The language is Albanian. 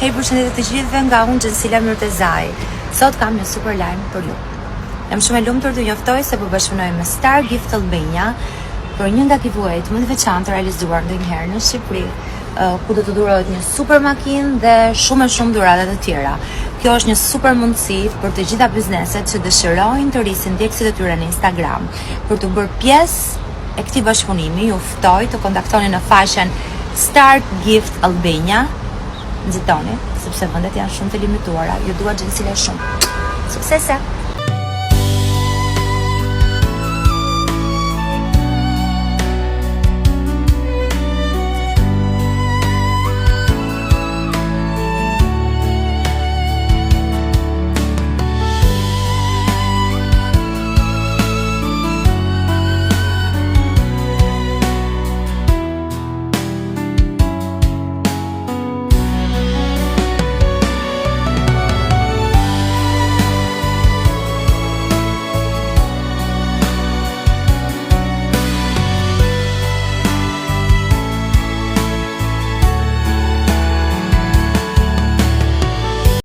Hej, përshëndetje të gjithëve nga unë Xhensila Myrtezaj. Sot kam një super lajm për ju. Jam shumë e lumtur t'ju njoftoj se po bashkëpunoj me Star Gift Albania për një nga giveaway-t më të veçantë të realizuar ndonjëherë në Shqipëri, ku do të dhurohet një super makinë dhe shumë e shumë dhurata të tjera. Kjo është një super mundësi për të gjitha bizneset që dëshirojnë të rrisin ndjekësit e tyre në Instagram. Për t'u bërë pjesë e këtij bashkëpunimi, ju ftoj të kontaktoni në faqen Star Gift Albania. Nxitoni, sepse vendet janë shumë të limituara. Ju dua Xhensila shumë. Suksese!